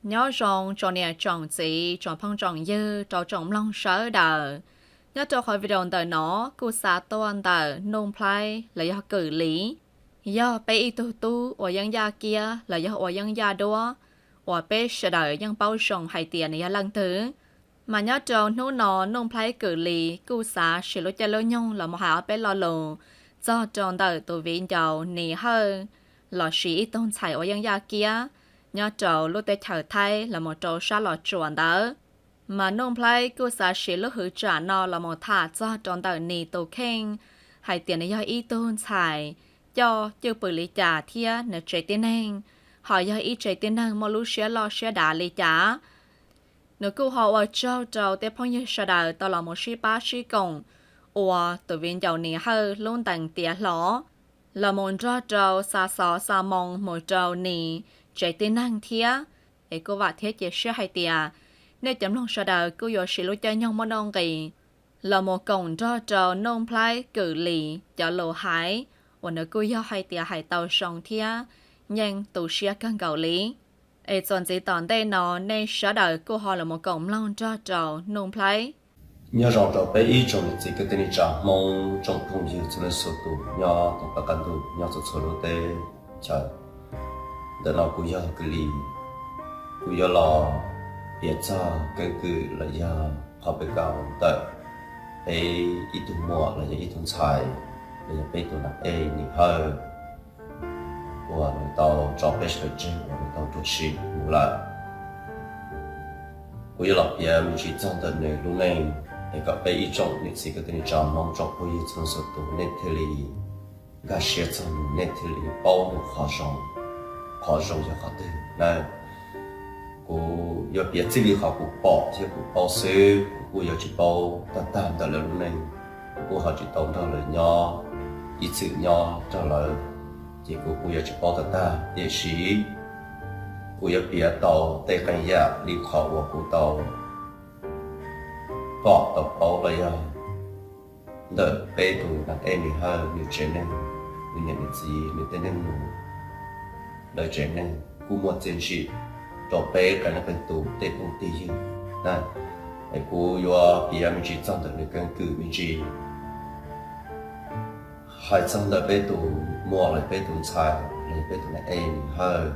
Nyob zoo tsoom niam tsoom txiv, tsoom phooj tsoom ywg, rau tsoom mloog sawv daws. Nyob rau qhov video ntawm no kuj xa tuaj ntawm Nuj Nplhaib los yog Kwm Lis, yog peb ib tug tub ua yeeb yaj kiab los yog ua yeeb yaj duab uas peb sawv daws yeej paub zoo hais tias nws yog leej twg. Mas nyob rau hnub no Nuj Nplhaib Kwm Lis kuj xav siv lub caij lub nyoog los mus hais ob peb lo lus txog rau ntawm tus viv ncaus Nis Hawj lossis ib tug ntxhais ua yeeb yaj kiab nyob rau lub teb chaws Thaib los mus rau sab Los Tsuas ntawd. Mas Nuj Nplhaib kuj xav siv lub hwv tsam no los mus tham txog rau ntawm Nis tus kheej hais tias nws yog ib tug ntxhais coj cwj pwm li cas thiab nws tsev tib neeg ho yog ib tsev tib neeg muaj lub siab loj siab dav li cas. Nws kuj ho ua tsaug rau tej phooj ywg sawv daws tau los mus sib pab sib koom ua tus viv ncaus Nis Hawj lub ntees tiav hlo los mus nrog rau xa xov xa moo mus rau Nis tsev tib neeg thiab. Es kuj vam thiab cia siab hais tias nej cov mloog sawv daws kuj yuav siv lub caij nyoog muaj nuj nqis los mus koom nrog rau Nuj Nplhaib Kwm Lis cov lus hais uas nws kuj yog hais tias hais tau zoo thiab yeej tu siab kawg nkaus li. Es txuas ntxiv tom ntej no nej sawv daws kuj ho los mus koom mloog nrog rau Nuj Nplhaib. Nyob zoo rau peb ib tsoom niam txiv kwv tij neej tsa Hmoob tsoom phooj ywg txhua leej txhua tus nyob tom qab qab ntuj nyob txhua txhua lub teb chaws. Ntawm no kuv yog Kwm Lis, kuv yuav los piav txog keeb kwm los yog qhov peb kaum ntawm peb ib tug muam los yog ib tug ntxhais los yog peb tus nam ej Nis Hawj uas nws tau tso peb sawv daws tseg uas nws tau tuag sim mus lawm. Kuv yuav los piav me ntsis txog ntawm nws lub neej es kom peb ib tsoom niam txiv kwv tij neej tsa Hmoob tsoom phooj ywg txhua leej txhua tus nej thiaj li nkag siab txog nws, nej thiaj li paub nws qhov zoo, qhov zoo yog qhov twg na. Kuv yuav piav txij li qhov kuv pom thiab kuv paub xwb, kuv kuj yuav tsis paub tag tag ntawm lawv lub neej. Kuv kuj ho tsis tau nrog lawv nyob ib txwm nyob nrog lawv, ces kuv kuj yuav tsis paub tag tag. Tiam sis kuv yuav piav tau tej qee yam li qhov uas kuv tau pom tau paub los yog ntawm peb tus nam ej Nis Hawj nws tsev neeg, nws niam nws txiv, nws tej neej nus, lawv tsev neeg kuj muaj txiaj ntsim rau peb qee leej qee tus tej phooj tej ywg na. Es kuv yuav piav me ntsis txog ntawm nws keeb kwm me ntsis. Hais txog ntawm peb tus muam los peb tus ntxhais los peb tus nam ej Nis Hawj,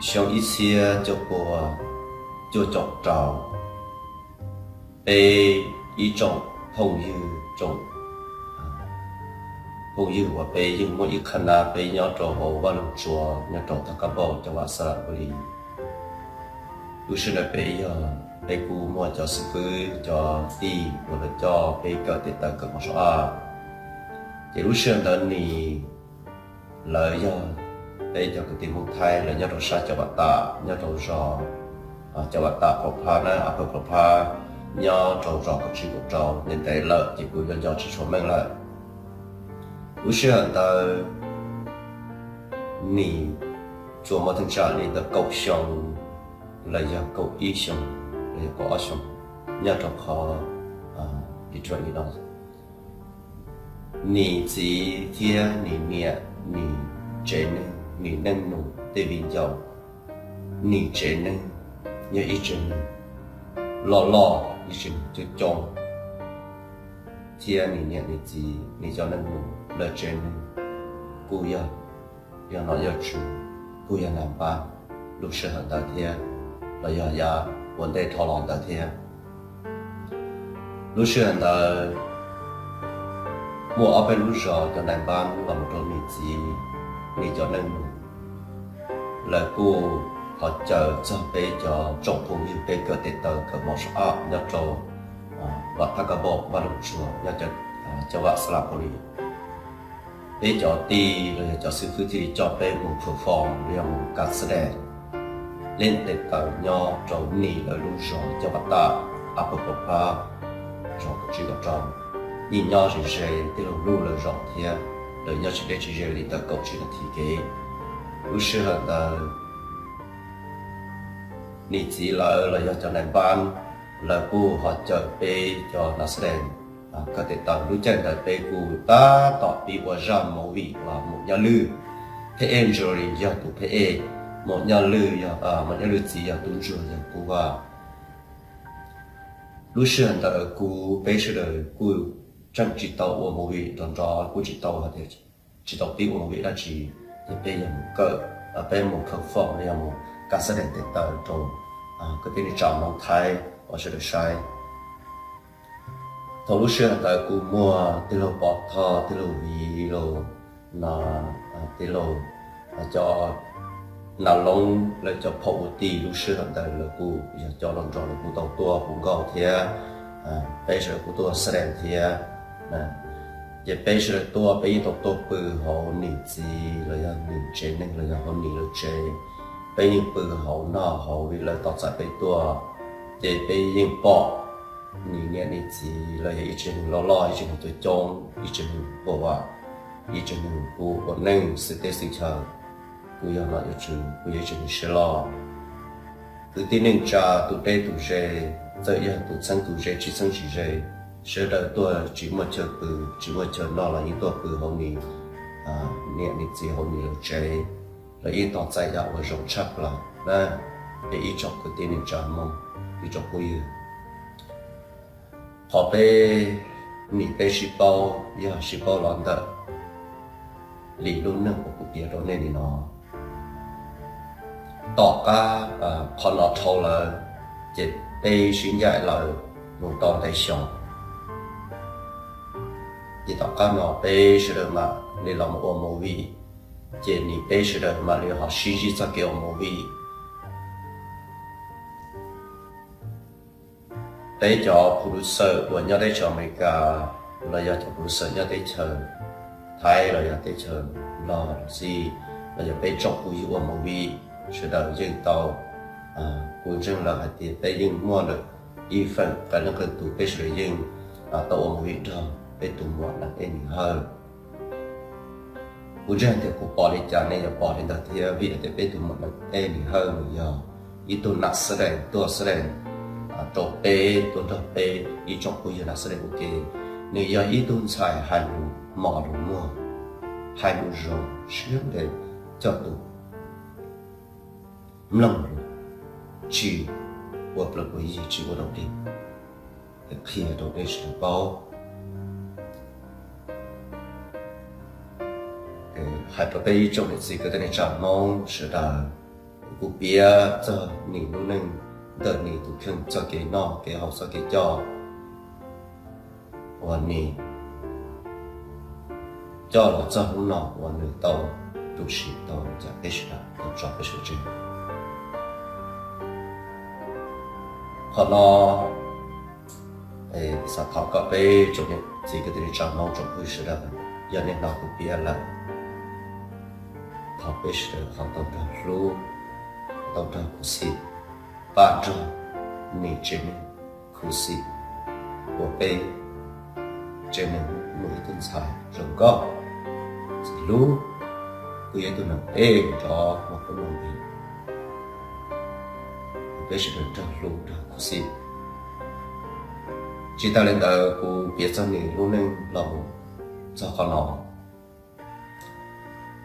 xyoo ib txhiab cuaj pua cuaj caum rau, peb ib tsoom phooj ywg, tsoom phooj ywg uas peb yeej muaj ib qhab nab, peb nyob rau hauv Vaj Loog Tsua, nyob rau Thaj Kab Npauj, cov vam Xas Las Pu Lis. Lub sij hawm ntawd peb yog, peb kuj muaj cov xib fwb cov tij uas lawv coj peb kawm tes taw kawm mos sab ab. Ces lub sij hawm ntawd Nis, lawv yog peb cov kwv tij Hmoob Thaib, lawv nyob rau sab Cov Vam Tam, nyob rau zos Cov Vam Tam Pov Phab na, a pawg Pov Phab, nyob rau zos kaum tsib kaum rau, ntev ntev lawm ces kuv yuav nco tsis tshua meej lawm. Lub sij hawm ntawd Nis tsuas muaj theej tsam li ntawm kaum xyoo los yog kaum ib xyoo los yog kaum ob xyoo, nyob rau qhov Nis txiv thiab Nis niam, Nis tsev neeg, Nis neej nus tej viv ncaus, Nis tsev neeg yog ib tsev neeg loj loj, ib tsev neeg coob coob, thiab Nis niam Nis txiv, Nis cov neej nus lawv tsev neeg kuj yog, yog nom yog tswv, kuj yog nais npab lub sij hawm ntawd thiab, los yog yav ua ntej dhau los ntawd thiab. Lub sij hawm ntawd muaj ob peb lub zos cov nais npab los mus rau Nis txiv, Nis cov neej nus, lawv kuj ho caw txog peb cov tsoom phooj ywg peb kawm tes taw kawm mos sab ab nyob rau Vam Thaj Kab Npauj, Vaj Loog Tsua, nyob Cov Vam Xas Las Pu Lis. Peb cov tij los yog cov xib fwb thiaj li coj peb mus perform los yog mus kav xab dais leb tes taw nyob rau Nis lawv lub zos Cov Vam Tam, a pawg Pov Phab, zos kaum tsib kaum rau, yeej nyob ze ze tij laug Luj lawv zos thiab, lawv nyob tsis deb tsis ze li ntawm kaum tsib nas this kev. Lub sij hawm ntawd Nis txiv lawv los yog cov nais npab, lawv kuj ho caw peb cov nas xab dais kawm tes taw. Lub caij ntawd peb kuj tab tom pib ua zaj movie uas Mus Nyob Lwj, phab ej Ntsuas Lis yog tus phab ej, Maum Nyob Lwj, Maum Nyob Lwj txiv yog tub ntsuag yog Kub Vaj. Lub sij hawm ntawd kuv peb sawv daws kuj tseem tsis tau ua movie nrov nrov, kuj tsis tau hais tias tsis tau pib ua movie dab tsi, ces peb yog mus kawm, peb mus khaws foom los yog mus kav xab dees tes taw rau kwv tij neej tsa Hmoob Thaib uas sawv daws saib. Thaum lub sij hawm ntawd kuv muaj tij laug Pov Thoj, tij laug Viv Lus, no, tij laug, cov Nas Loob lawv cov phooj ywg tij lub sij hawm ntawd lawv kuj yog cov hluas nraug lawv kuj tau tuaj puv nkaus thiab, peb sawv daws kuj tuaj xab dees thiab. Ces peb sawv daws tuaj peb yeej tau tuaj pw hauv Nim txiv los yog Nim tsev neeg los yog hauv Nim lawv tsev. Peb yeej pw hauv noj hauv vim lawv tos txais peb tuaj, ces peb yeej pom Nim niam Nim txiv los yog ib tsev neeg loj loj, ib tsev neeg coob coob, ib tsev neeg puas vam, ib tsev neeg kuj ua neej xwm teb xwm chaw, kuj yog nom yog tswv, kuj yog ib tsev neeg siab loj. Kwv tij neej tsa tus deb tus ze, txawm yog tus txheeb tus ze tsis txheeb tsis ze, sawv daws tuaj tsis muaj chaw pw tsis muaj chaw noj los yeej tuaj pw hauv Nim niam Nim txiv hauv Nim lawv tsev. Lawv yeej tos txais yam uas zoo tshaj plaws na, peb ib tsoom kwv tij neej tsa Hmoob, ib tsoom phooj ywg. Qhov peb, Nim peb sib paub yog sib paub los ntawm li lub neej uas kuv piav rau nej li no. Tom qab qhov no dhau lawm, ces peb sib ncaim lawm mus tau ntev xyoo. Ces tom qab no peb sawv daws mam li los mus ua movie, ces Nim peb sawv daws mam li ho sib ntsib txoj kev ua movie. Peb cov producer uas nyob teb chaws Amelikas los yog cov producer nyob teb chaws Thaib los yog teb chaws Nplog los xij, los yog peb tsoom phooj ywg ua movie sawv daws yeej tau, kuv ntseeg lawm hais tias peb yeej muaj lawm ib feem qee leej qee tus peb sawv daws yeej tau ua movie nrog peb tus muam Nees Ej Nim Hawj. Kuv ntseeg tias kuv pom li cas nej yuav pom li ntawd thiab, vim tias peb tus muam Nees Ej Nim Hawj nws yog ib tug nam xab dees tuaj xab dees rau peb, tuaj nrog peb ib tsoom phooj ywg nam xab dees ua ke. Nws yog ib tug ntxhais hais lus mos lus muag, hais lus zoo siab ntev, coj tus mloog lus tsis ua plaws ua yig, tsis ua dog dig, qhia rau nej sawv daws paub. Hais rau peb ib tsoom niam txiv kwv tij neej tsa Hmoob sawv daws, kuv piav txog Nim lub neej, ntawm Nim tus kheej txoj kev noj kev haus txoj kev coj uas Nim coj los txog hnub no uas nws tau tu siab tau cas peb sawv daws tau tso peb sawv daws tseg. Qhov no xav thov kom peb tsoom niam txiv kwv tij neej tsa Hmoob tsoom phooj ywg sawv daws, yog nej hnov kuv piav lawm, thov peb sawv daws ho tau nrog hlub, tau nrog khuv xim, pab nrog Nim tsev neeg khuv xim, ua peb tsev neeg muaj ib tug ntxhais zoo nkauj, txiv hlub, kuj yog ib tug neeg deb nrov muaj koob muaj npe, peb sawv daws nrog hlub nrog khuv xim. Tsis tas li ntawd kuv piav txog Nim lub neej los mus txog qhov no,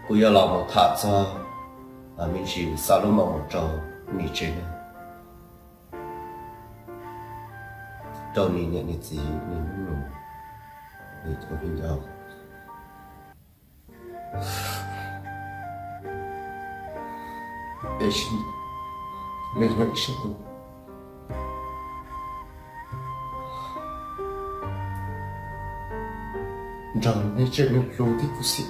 kuv yuav los mus tham txog me ntsis xav lub moo rau Nim tsev neeg, rau Nim niam Nim txiv, Nim hnub nus, Nim tus me nyuam. Peb sib, nej nyob ib sab tus, nrog nej tsev neeg hlub thiab khuv xim.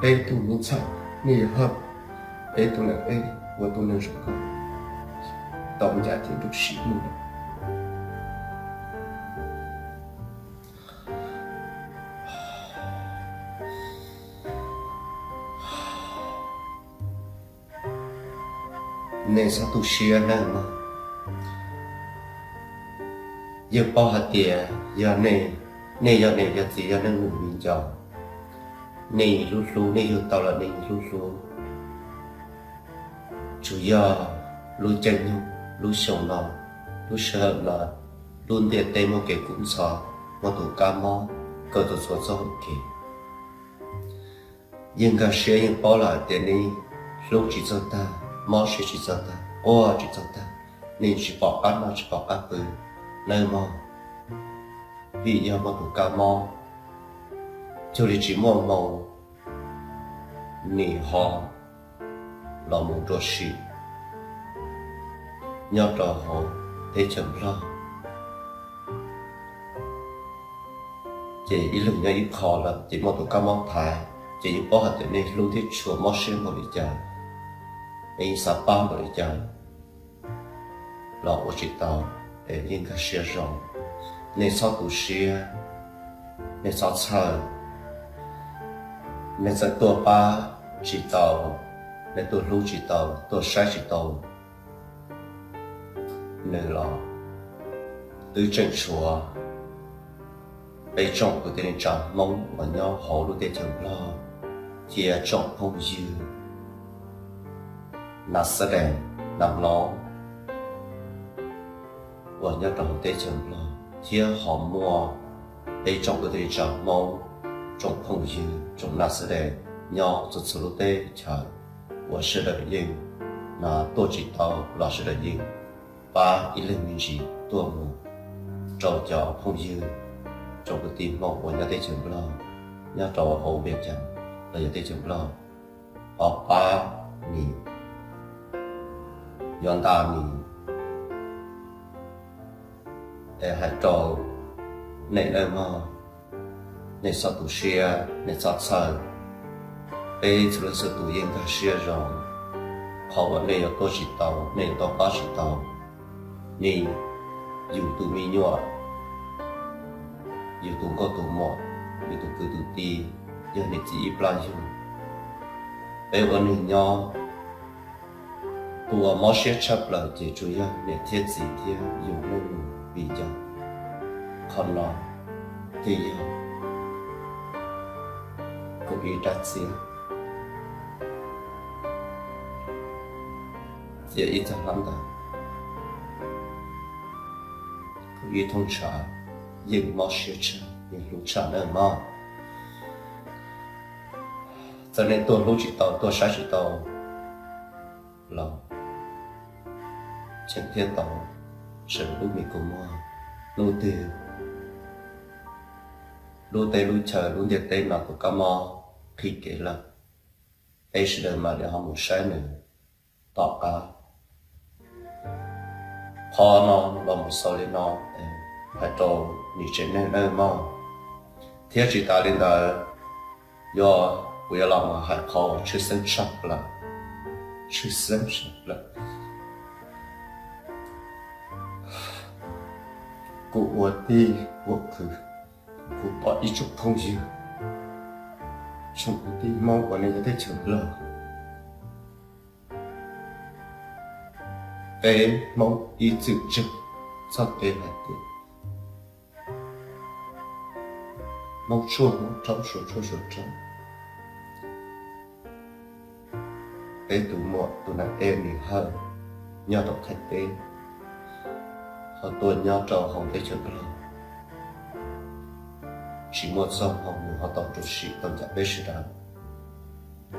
Peb tug me ntxhais, nej yuav hawm peb tus neeg, peb ua tus neeg zoo nkauj tau ncaim thiab nruab siab mus. Nej txhob tu siab nawb mog. Yeej paub hais tias yog nej, nej yog niam yog txiv yog neeg nus viv ncaus, nej hlub hlub, nej yug tau los nej hlub hlub. Tsuas yog lub caij nyoog, lub xyoo no, lub sij hawm no, lub ntiaj teb muaj kev kub ntxhov, muaj tus kab mob kaw txhua txhua txoj hau kev. Yeej nkag siab yeej paub lawm hais tias nej hlub tsis txawj tag, mob siab tsis txawj tag, quaj tsis txawj tag, nim tsis pom qab noj tsis pom qab pw nawb mog. Vim yog muaj tus kab mob, cuag li tsis muaj hmoo nim ho los mus rua sim nyob rau hauv teb chaws Nplog. Ces ib leeg nyob ib qho lawm ces muaj tus kab mob thaiv, ces yeej paub hais tias nej hlub thiab tshua mob siab npaum li cas, es yeej xav pab npaum li cas los ua tsis tau, es yeej nkag siab zoo. Nej txhob tu siab, nej txhob txhawj. Nej txawm tuaj pab tsis tau, nej tuaj hlub tsis tau, tuaj saib tsis tau nws los twb tseem tshuav peb tsoom kwv tij neej tsa Hmoob uas nyob hauv lub teb chaws Nplog thiab tsoom phooj ywg nas xab dees nas mloog uas nyob rau hauv teb chaws Nplog, thiab ho muaj peb tsoom kwv tij neej tsa Hmoob, tsoom phooj ywg tsoom nas xab dees nyob txhua txhua lub teb chaws uas sawv daws yeej tuaj tsis tau los sawv daws yeej pab ib leeg me ntsis tuaj mus rau cov phooj ywg, tsoom kwv tij Hmoob uas nyob teb chaws Nplog, nyob rau hauv Vias Cas los yog teb chaws Nplog, ho pab nim yuav nta nim. Es hais rau nej nawb mog, nej txhob tu siab, nej txhob txhawj. Peb txhua leej txhua tus yeej nkag siab zoo, qhov uas nej yuav tuaj tsis tau, nej yuav tau pab tsis tau, nim yus tus me nyuam, yus tus nkauj tus muam, yus tus kwv tus tij, yog niam txiv ib plab yug, peb ua neeg nyob, tus uas mob siab tshaj plaws ces tsuas yog niam thiab txiv thiab yus leej nus, vim yog qhov no thiaj yog kuv ib rab txiaj, txiaj ib txoj hlab ntawd, kuv ib thooj ntshav, yeej mob siab tshaj, yeej hlub tshaj nawb mog. Txawm nej tuaj hlub tsis tau, tuaj saib tsis tau los tseem thiaj tau sawv lub me kua muag. Hnub twg lub teb lub chaw lub ntiaj teb no tus kab mob qhib kev lawm, peb sawv daws mam li ho mus saib nws tom qab. Qhov no los mus xaus li no, hais rau nim tsev neeg nawb mog. Thiab tsis tas li ntawd, yog kuv yuav los mus hais qhov uas tshwj xeeb tshaj plaws, tshwj xeeb tshaj plaws, kuv ua tij ua kwv, kuv pom ib tsoom phooj ywg, tsoom kwv tij Hmoob uas nej nyob teb chaws Nplog, peb Hmoob ib txwm ntseeg txoj kev hais tias Hmoob tshuaj Hmoob rau, Suav tshuaj Suav rau. Peb tus muam tus nas ej nws hawj nyob rau Thaib teb, ho tuaj nyob rau hauv teb chaws Nplog, tsis muaj txoj hmoo nws ho tau rau siab tau ncaim peb sawv daws.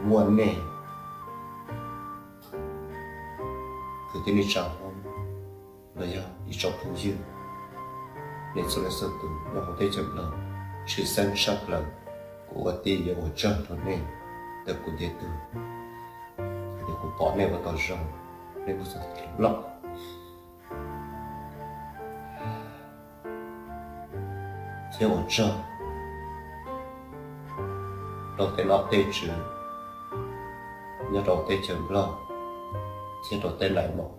Muaj nej kwv tij neej tsa Hmoob los yog ib tsoom phooj ywg, nej txhua leej txhua tus nyob hauv teb chaws Nplog, tshwj xeeb tshaj plaws, kuv ua tij yuav ua tsaug rau nej ntawm kuv ntiag tug, yog kuv pom nej ua tau zoo, nej muaj txoj kev loj thiab ua tsaug rau tej nom tej tswv nyob rau teb chaws Nplog thiab rau teb lais mom,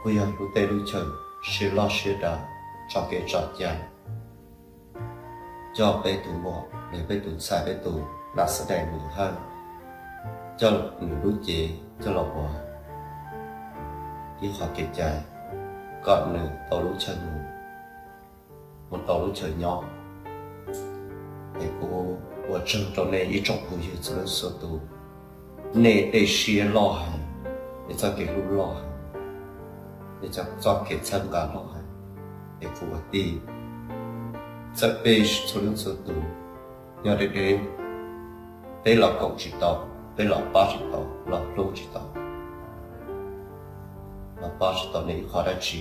kuj yog lub teb lub chaws siab loj siab dav, tso kev tso cai, coj peb tus muam, peb tus ntxhais, peb tus nas xab dees nws hawj, coj nws lub cev coj los ua ib qho kev cai, kom nws tau lub chaw mus, mus tau lub chaw nyob. Es kuv ua tsaug rau nej ib tsoom phooj ywg txhua leej txhua tus, nej tej siab loj heev, nej txoj kev hlub loj heev, nej txoj kev txhawb nqa loj heev. Es kuv ua tij, txawm peb txhua leej txhua tus nyob deb deb, peb los koom tsis tau, peb los pab tsis tau, los hlub tsis tau, los pab tsis tau nej ib qho dab tsi,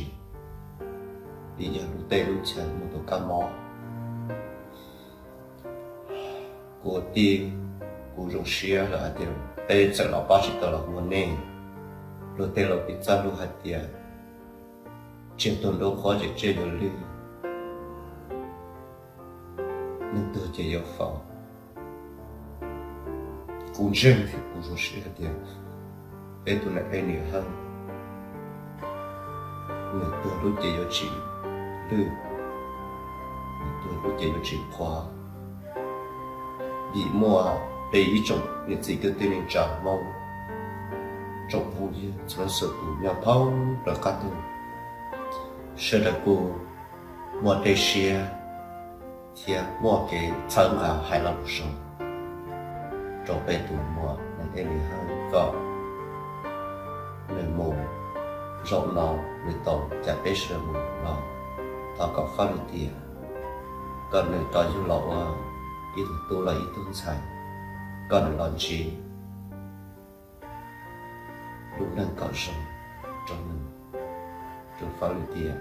vim yog lub teb lub chaw muaj tus kab mob. Kuv tij, kuv zoo siab lawm hais tias peb txawm los pab tsis tau los muaj nej. Luag tej laus piv txoj lus hais tias tsiaj tuag nruab qhuav ces tsiaj yuav lwj, neeg tuag ces yuav faus. Kuv ntseeg thiab kuv zoo siab hais tias peb tus nam Ej Nis Hawj, nws tuag lub cev yuav tsis lwj, nws tuag lub cev yuav tsis qhuav, vim muaj peb ib tsoom niam txiv kwv tij neej tsa Hmoob, tsoom phooj ywg txhua leej txhua tus nyob thoob plaws qab ntuj, sawv daws kuj muaj dej siab thiab muaj kev txhawb nqa hais lo lus zoo rau peb tus muam nam Ej Nis Hawj kom nws mus zaum no nws tau cais peb sawv daws mus los. Thov kom Faj Lwm Tiam, kom nws rov yug los ua ib tug tub los ib tug ntxhais, kom nws los ntsib lub neej kom zoo rau nws, rau Faj Lwm Tiam.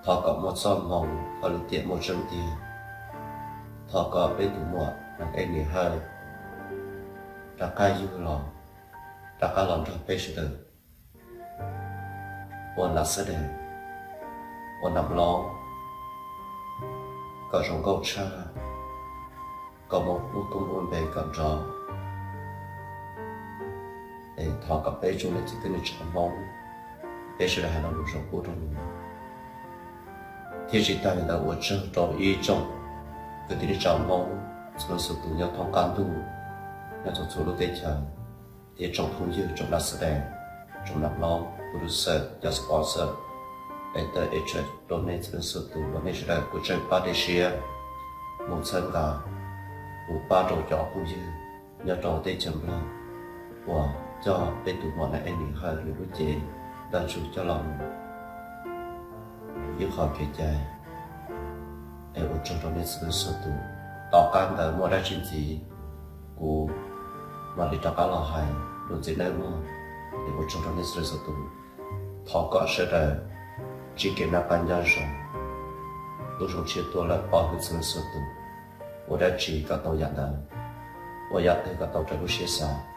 Thov kom muaj txoj hmoo Faj Lwm Tiam muaj tseeb tiag. Thov kom peb tus muam nam Ej Nis Hawj rov qab yug los, rov qab los nrog peb sawv daws ua nam xab dais, ua nam laub, kom zoo nkauj tshaj, kom muaj ua koob ua npe kom nrov. Es thov kom peb tsoom niam txiv kwv tij neej tsa Hmoob, peb sawv daws hais lo lus zoo pub rau nws. Thiab tsis tas li ntawd ua tsaug rau ib tsoom kwv tij neej tsa Hmoob txhua leej txhua tus nyob thoob qab ntuj, nyob txhua txhua lub teb chaws, thiab tsoom phooj ywg, tsoom nam xab dais, tsoom nam laub, producer, cov sponsor, actor, actress, rau nej txhua leej txhua tus uas nej sawv daws kuj tseem pab dej siab mus txhawb nqa, mus pab rau cov phooj ywg nyob rau teb chaws Nplog uas coj peb tus muam nam Ej Nis Hawj nws lub cev ntawm ntug coj los mus ib qho kev cai. Es ua tsaug rau nej txhua leej txhua tus. Tom qab ntawd muaj dab tsi ntxiv kuv mam li rov qab los hais dua ntxiv nawb mog. Es ua tsaug rau nej txhua leej txhua tus. Thov kom sawv daws ntsib kev noj qab nyob zoo, tub zoo tshiab tuaj lawm pab hwm txhua leej txhua tus. Ua dab tsi kom tau yam ntawd, ua yam twg kom tau raws lub siab xav.